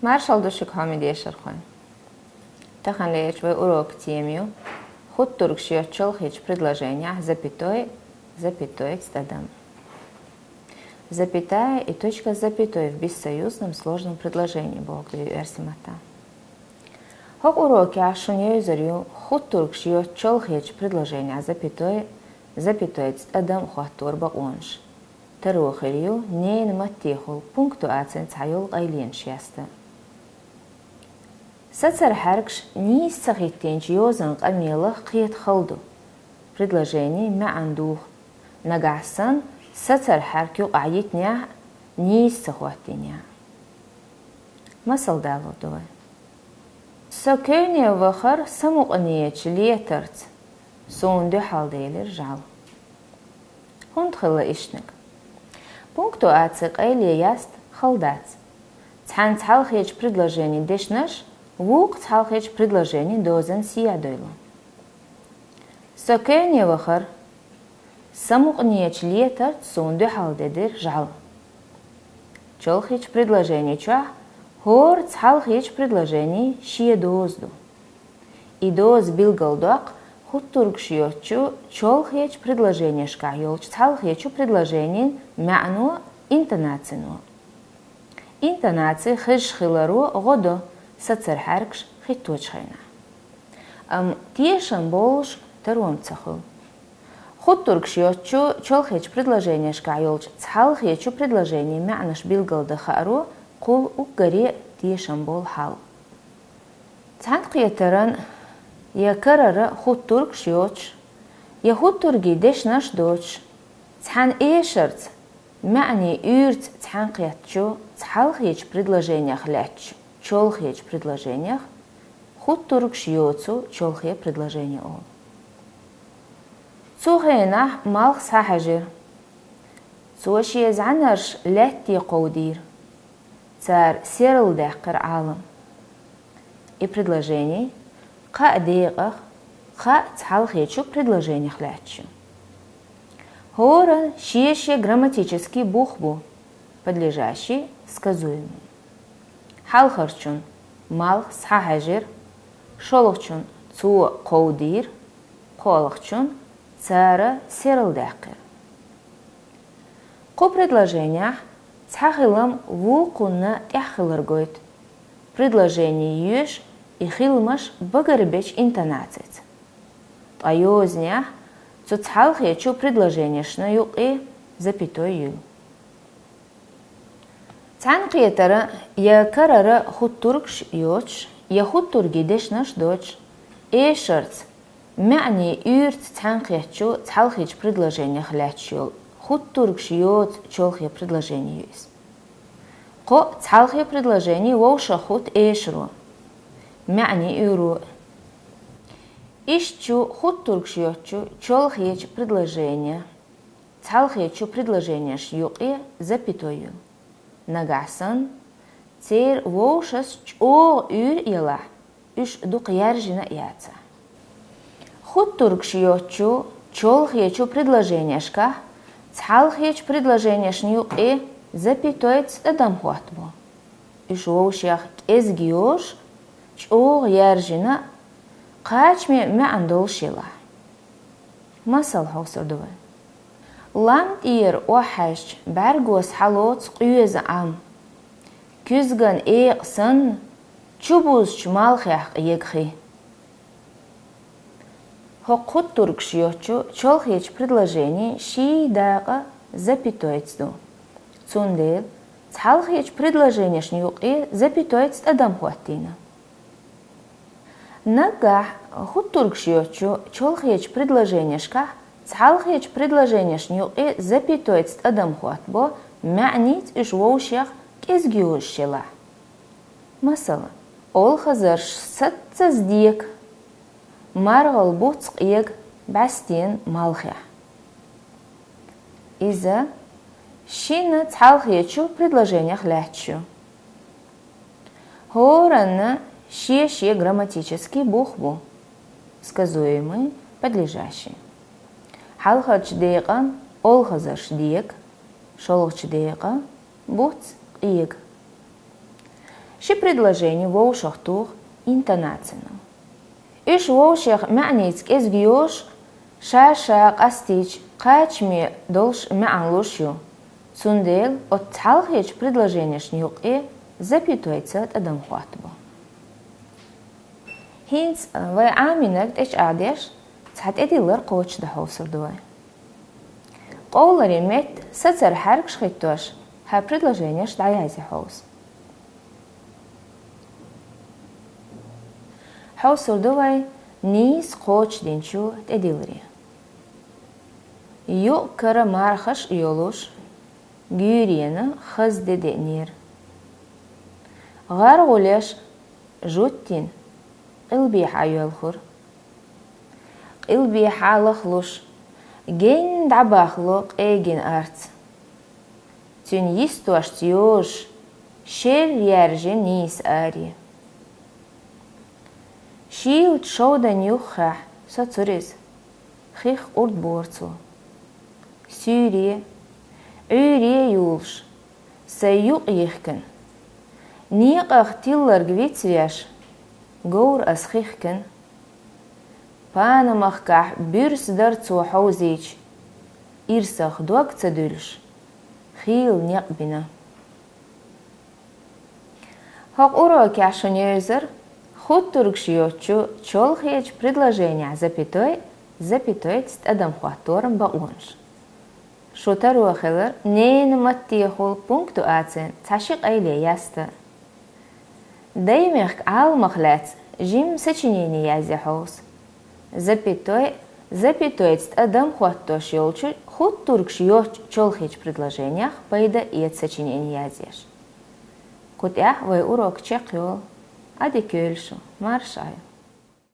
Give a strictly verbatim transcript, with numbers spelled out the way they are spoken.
Маршал ду шуга, хьоме дешархой. Таханлерча вай урока тема я хуттургаш йоцу чолхечу предложенехь запятой, запятояца тӀадам. Запятая и точка с запятой в бессоюзном сложном предложении бохург ду оьрсийн маттахь. ХӀокху урокехь шуна евзар ю хуттургаш йоцу чолхечу предложенехь запятой, запятояца тӀадам хоттор бакъонаш. Таро хир ю ненан маттехула пунктуацин цхьайолу къайленаш яста. Сацархьаьркаш нийса ца хӀиттийначу йозанан къамелах кхета хала ду. Предложенин маьӀна духу, нагахь санна сацархьаьрк юкъахь йитинехь а, нийса ца хӀоттийнехь а. Масал далор ду вай. Со кевне вахара самукъанечу летарца, суна дуьхьалделира жӀаьла. ХӀунда хилла иштаниг? Пунктуаци къайле яста хала дац. Цхьана цхьалхечу предложенин дешнаш вукху цхьалхечу предложенин дозанна сехьадевлла. Со кевне вахара, самукъанечу летарца суна дуьхьалдедира жӀаьла. Чолхечу предложени чохь хӀора цхьалхечу предложенин шен доза ду. И доза билгалдоккху хуттургаш йоцучу чолхечу предложенешкахь йолчу цхьалхечу предложенин маьӀно, интонацино. Интонаци хезаш хиларо гӀо до сацархьаьркаш хӀитточу хенахь. Амма тешам болуш таро-м ца хуьлу. Хуттургаш йоцучу чолхечу предложенешкахь йолчу цхьалхечу предложенин маьӀнаш билгалдан хааро кхул уггаре а тешам болу хьал. Цхьаьнакхетаран я карара хуттургаш йоцуш, я хуттургий дешнаш доцуш, цхьана эшарца, маьӀнийн уьйрца цхьаьнакхеттачу цхьалхечу предложенех лаьттачу чолхечу предложенех хуттургаш йоцу чолхе предложени олу. Цу хенахь малх схьахьаьжира. Цо шен зӀаьнарш лаьтте кховдийра. Цара серла даьккхира Ӏалам. И предложени кхаа декъах, кхаа цхьалхечу предложенех лаьтташ ю. ХӀоранна шен-шен грамматический бух бу: подлежащий, сказуемый. Хьалхарчун малх схьахьаьжира, шолгӀачун цо кховдийра, кхоалгӀачун цара серла даьккхира. Кху предложенехь цхьа хилам вукхунна тӀехь хилар гойту. Предложени йоьшу и хиламаш багарбечу интонацица. Ткъа йозанехь цу цхьалхечу предложенешна юкъе запятой юьллу. Цхьаьнакхетара я карара хуттургаш йоцуш, я хуттургий дешнаш доцуш, эшарца, маьӀнийн уьйрца цхьаьнакхеттачу цхьалхечу предложенех лаьтташ йолу хуттургаш йоцу чолхе предложени ю иза. Кхо цхьалхе предложени вовшах хӀутту эшаро, маьӀнийн уьйро. Иштта чу хуттургаш йоцучу чолхечу предложенех цхьалхечу предложенешна юкъе запятой юьллу. Нагахь санна, церан вовшашца чӀогӀа уьйр а елахь, уьш дукха яьржина а яцахь. Хуттургаш йоцучу чолхечу предложенешкахь цхьалхечу предложенешна юкъе запятойца тӀадам хоттабо. Уьш вовшех кӀезиг йозуш, чӀогӀа яьржина а, кхачаме маьӀна долуш елахь. Масал хьовсур ду вай. Лам тӀера охьахьаьжча, бӀаьрго схьалоцу къоьза Ӏам. Куьзган экъа санна, чубузучу малхехь къега хи. ХӀокху хуттургаш йоцучу чолхечу предложенин ши дакъа запятойца ду. Цундела цхьалхечу предложенешна юкъе запятойца тӀадам хӀоттийна. Наггахь хуттургаш йоцучу чолхечу предложенешкахь цхьалхечу предложенешна юкъе запятойца тӀадам хӀоттабо, маьӀница уьш вовшех кӀезиг йозуш елахь. Масала, олхазарш саццаза дека, маргӀал буц къега бӀаьстенан малхехь. Иза шина цхьалхечу предложенех лаьтташ ю. ХӀоранна шен-шен грамматический бух бу: сказуемый, подлежащий. Хьалхарчу декъан олхазарш дека, шолгӀачу декъан буц къега. Ши предложени вовшах тоха интонацино. Уьш вовшех маьӀница кӀезиг йош, ша-ша къастийча кхачаме долуш маьӀна луш ю. Цундела оцу цхьалхечу предложенешна юккъе запятойца тӀадам хоттабо. ХӀинца вай Ӏамийнарг тӀечӀагӀдеш, цхьа тӀедиллар кхочушдан хьовсур ду вай. Къовларан метта сацаран хьаьркаш хӀиттош, хьан предложенеш дӀаязъе хьовса. Хьовсур ду вай нийса кхочушдинчу тӀедилларе. Юкъ-кара мархаш а йолуш, гуьйренан хаза де деънера. ГӀаргӀулеш жуьттина къилбехьа йоьлхура. Къилбехьа лахлуш, генна дӀабахло къегина арц. Цуьнан йистошца йожуш, шерра яьржина нийса аре. Шийлачу шовданан юххехь соцура иза, хих къурд бора цо. Суьйре, Ӏуьйре юлуш, сайн юкъ йихкина. Некъах тилларг вицвеш, говра ас хихкина. Панамахкахь буьрса дара цо хьовзийча, ирсах дог ца дуьллуш, хийла некъ бина. ХӀокху урокехь шуна евзара хуттургаш йоцучу чолхечу предложенехь запятой, запятойца тӀадам хӀотторан бакъонаш. Шу таро хилар ненан маттехула пунктуацин цхьа ши къайле яста. Даймехкан Ӏаламах лаьцна жимма сочинени язъе хьовса. Запятой, запятойца тӀадам хӀоттош йолчу хуттургаш йоцучу чолхечу предложенех пайда эца сочинени язъеш. Кху тӀехь вай урок чекхйолу. Ӏадика йойла шу, марша Ӏойла.